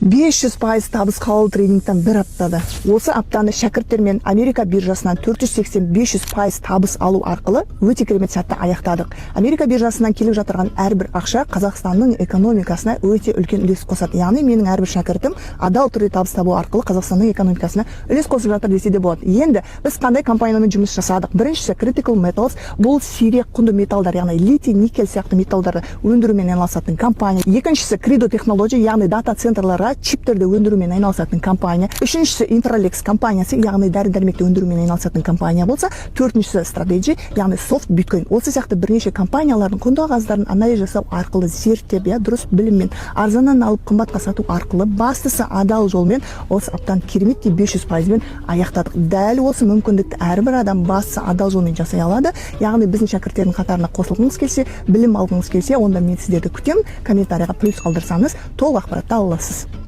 500% табысқа алу тренингтен бір аптада. Осы аптаны шәкірттермен Америка биржасынан 480-500% табыс алу арқылы өте керемет сәтті аяқтадық. Америка биржасынан келіп жатырған әрбір ақша Қазақстанның экономикасына өте үлкен үлес қосады. Яғни менің әрбір шәкіртім адал түрде табыс табу арқылы Қазақстанның экономикасына үлес қосып жатыр десе де болады. Енді біз қандай компаниямен жұмыс жасадық? Біріншісі Critical Metals, бұл сирек құнды металдар, яғни литий, никель сияқты металдарды өндірумен айналысатын компания. Екіншісі Credo Technology, яғни дата центрларға чиптерді өндірумен айналысатын компания. Үшіншісі Intralex компаниясы, яғни дәрі дәрмекті өндірумен айналысатын компания болса, төртіншісі Strategy, яғни софт биткоин. Осы сияқты бірнеше компаниялардың құнды қағаздарын анализ жасау арқылы зерттеп, иә, дұрыс біліммен арзаннан алып, қымбатқа сату арқылы, бастысы адал жолмен осы аптаны кереметтей 500%-бен аяқтадық. Дәл осы мүмкіндікті әрбір адам бастысы адал жолмен жасай алады. Яғни біздің шәкірттердің қатарына қосылғыңыз келсе, білім алғыңыз келсе, онда мен сіздерді күтемін. Комментарийға плюс қалдырсаңыз, толық ақпаратты ала аласыз.